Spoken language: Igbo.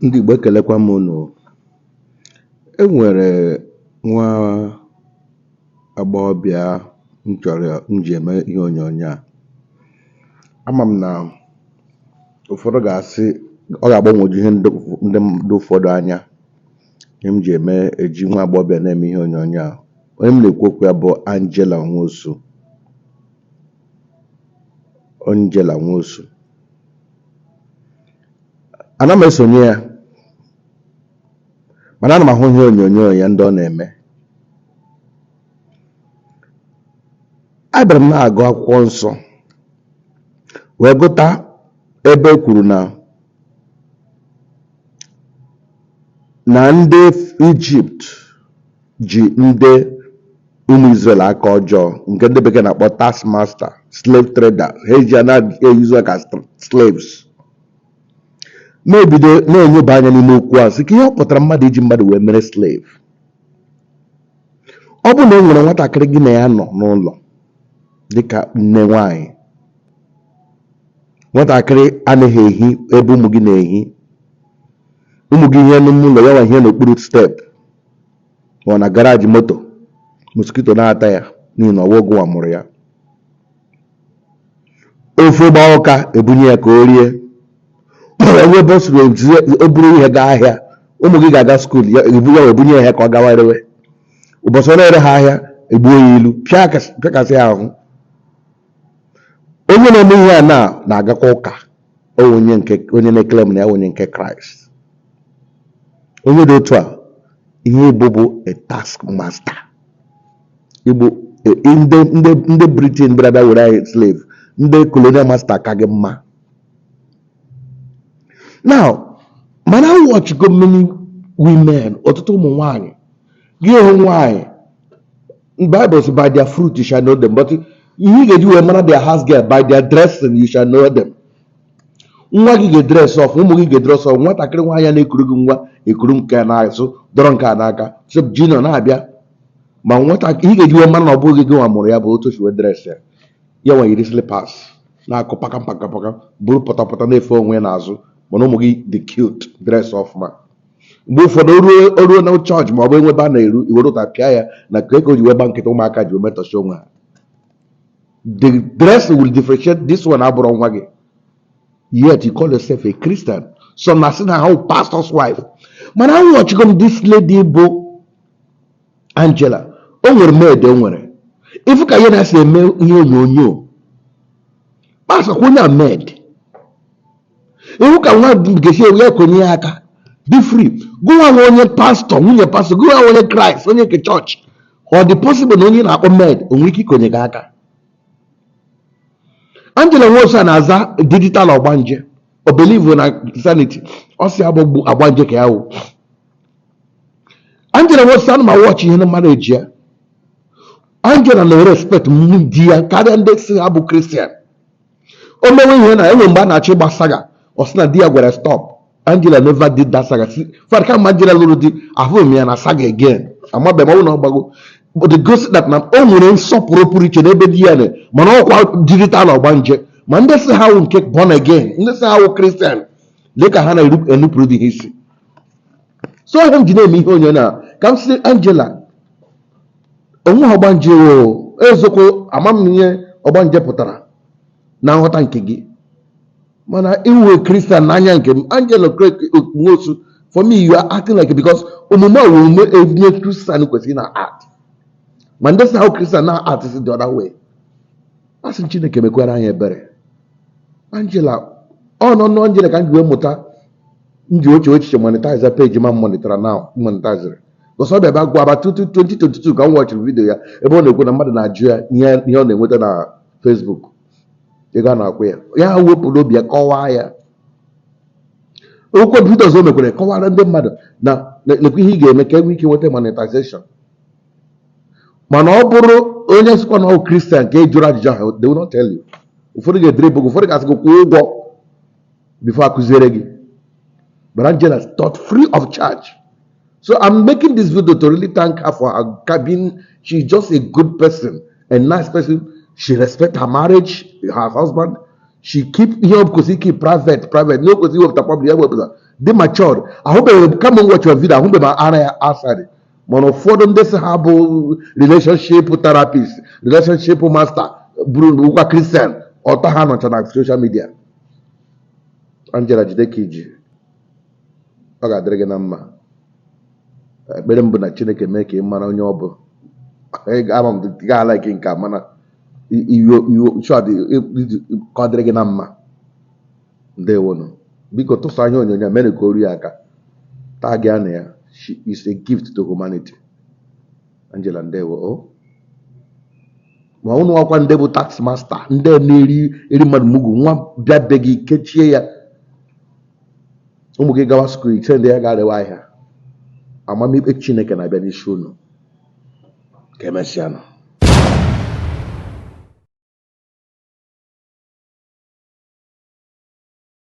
Ndị Igbo, ekelekwa m unu. E nwere nwa agbọghọbịa m chọrọ m ji eme ihe onyonyo a. Ama m na ụfọdụ ga-asị ọ ga-agbanwoju ihe ndị ụfọdụ anya, ihe m ji eme eji nwa agbọghọbịa na-eme ihe onyonyo a. Onye m na-ekwu okwu ya bụ Angela Nwosu. Angela Nwosu, ana m esonye ya, mana ana m ahụ ihe onyonyo ya ndị ọ na-eme. Abịara m na-agụ akwụkwọ nsọ wee gụta ebe e kwuru na ndị Ijipt ji ndị ụmụ Israel aka ọjọọ, nke ndị bekee na-akpọ taskmaster, slave trader. Ha eji ya na-eyuzu ha ka slaves. Na-ebido na-enyeba anya n'ime okwu a, sị ka ihe ọ pụtara mmadụ iji mmadụ wee mere slave. Ọ bụrụ na e nwere nwatakịrị gị na ya nọ n'ụlọ dịka nne nwanyị, nwatakịrị anaghị ehi ebe ụmụ gị na-ehi, ụmụ gị hie n'ime ụlọ, ya nwa hie n'okpuru step ma ọ na garage moto, mosquito na-ata ya n'ihi na ọwa gụwa mụrụ ya. Ofe gbaa ụka, ebunye ya ka o rie. Enwe ebe o siri o buru ihe gaa ahịa, ụmụ gị ga-aga school, ya ebu ya wee bunye ya ka ọ gawa rewe. Ụbọchị ọ na-ere ha ahịa, egbuo ya ilu, pịakasị ya ahụ. Onye na-eme ihe a na-agakwa ụka, onye nke onye na-ekele m na ya onye nke Kraịst. Onye dị otu a, ihe ịbụ bụ a task master. Igbo ndị Britain bịara bịa were anyị slave, ndị colonial master ka gị mma. Now, mana I watch go many women, ọtụtụ ụmụ nwanyị, gị hụ nwanyị, Bible sị, "By their fruit you shall know them," but ihe ị ga-eji wee mara their house girl, by their dressing you shall know them. Nwa gị ga-edress off, ụmụ gị ga-edress off. Nwatakịrị nwaanyị na-ekuru gị nwa, ekuru nke a n'azụ, dọrọ nke a n'aka, sị junior na-abịa. Ma nwata, ihe ị ga-eji wee mara na ọ bụghị gị nwa mụrụ ya bụ otu o si wee dress ya. Ya nwa yiri slippers na-akụ paka paka paka, buru pọtọpọtọ na-efe onwe ya n'azụ, mana ụmụ gị dị cute, dress ọfụma. Mgbe ụfọdụ o ruo na chọọchị ma ọ bụ enwe ebe a na-eru, iwere ụta pịa ya na ka o ji wee gba nkịta, ụmụaka ji wee metọchi onwe ha. The dress will differentiate this one abụrụ nwa gị. Yet you call yourself a Christian. Some na sị na ha wụ pastor's wife. Mana awatchigo m this lady bụ Angela. O nwere maid, o nwere ifu ka ihe na-esi eme ihe onyonyo kpasakwa onye a maid, ihu ka nwa ga-esi ya kwenye ya aka, be free. Gụnwa nwa onye pastọ, nwunye pastọ, gụnwa nwa onye Kraịst, onye nke chọọchị, ọ dị possible na onye na-akpọ maid o nwere ike ikonye gị aka? Angela Nwosu a na-aza digital ọgbanje. O believe na Christianity, ọ sị agbagbu agbanje ka ya wụ. Angela Nwosu, ana m awatch ihe na mmadụ eji ya. Angela na respect di ya karịa ndị si ha bụ Christian. O mewe ihe na enwe mgbe a na-achọ ịgba saga, ọ sị na di ya gwara stop. Angela never did that saga. Fact, kama Angela lụrụ di, ahụghị m ya na saga again. Amabeghị m ọ bụrụ na ọ gbago, but the gosi that na o nwere nsọpụrụ pụrụ iche n'ebe di ya nọ. Mana ọkwa digital ọgbanje, ma ndị si ha wụ nke born again, ndị si ha wụ Christian, dị ka ha na-enupụrụ di ha isi. So ihe m ji na-eme ihe onyonyo a, ka m sị Angela, onwe ọgbanje o ezokwu, ama m ihe ọgbanje pụtara na nghọta nke gị, mana iwe Christian n'anya nke m, Angela Nwosu, for me you are acting like, because omume a wụ omume onye Christian kwesịrị na act, ma ndị si ahụ Christian na act is the other way. A sị Chineke mekwara anyị ebere. Angela, ọ nọ nọ Angela ka m ji wee mụta, m ji oche echiche monetize page ma m monetara now, monetizere, because ọ bịa bịa gwa about 2022 ka m watchiri video ya ebe ọ na-ekwu na mmadụ na-ajụ ya ihe ọ na-enweta na Facebook, ego a na-akwụ ya. Ya wepụrụ obi ya kọwaa ya okwu. Video ọzọ o mekwere kọwara ndị mmadụ na lekwa ihe ị ga-eme ka e nwee ike nweta monetization. Mana ọ bụrụ onye sịkwa na ọ bụ Christian ka e jụrụ ajụjụ ahụ, they will not tell you. Ụfọdụ ga-edere gị, ụfọdụ ga-asị gị kwụọ ụgwọ before akụziere gị. But Angela taught free of charge. So I'm making this video to really thank her for her being, she's just a good person, a nice person. She respect her marriage, her husband. She keep ihe ọ kwesịrị keep private private, na o kwesịrị iwepụta public ya wepụta. Dị matured. Ahụbeghị m kama m watchara video, ahụbeghị m ara ya outside. Mana ụfọdụ ndị sị ha bụ relationship therapist, relationship master, bụrụ bụkwa Christian, ọtọ ha nọcha na social media. Angela, jide ka iji, ọ ga-adịrị gị na mma. Ekpere m bụ na Chineke mee ka ị mara onye ọ bụ. Ama m gaa like nke a, mana ka ọ dịrị gị na mma. Ndewonu. Biko tụsa ihe onyonyo a, mere ka o rie aka tag ya na ya. She is a gift to humanity. Angela, ndewo o. Ma ụnụ ọkwa ndị bụ tax master, ndị na-eri eri mmadụ mugu nwa bịa be gị kechie ya, ụmụ gị gawa school, ise ndị ya ga-arịwa ahịa. Amamikpe Chineke na-abịa n'isi unu. Ka emesịanụ.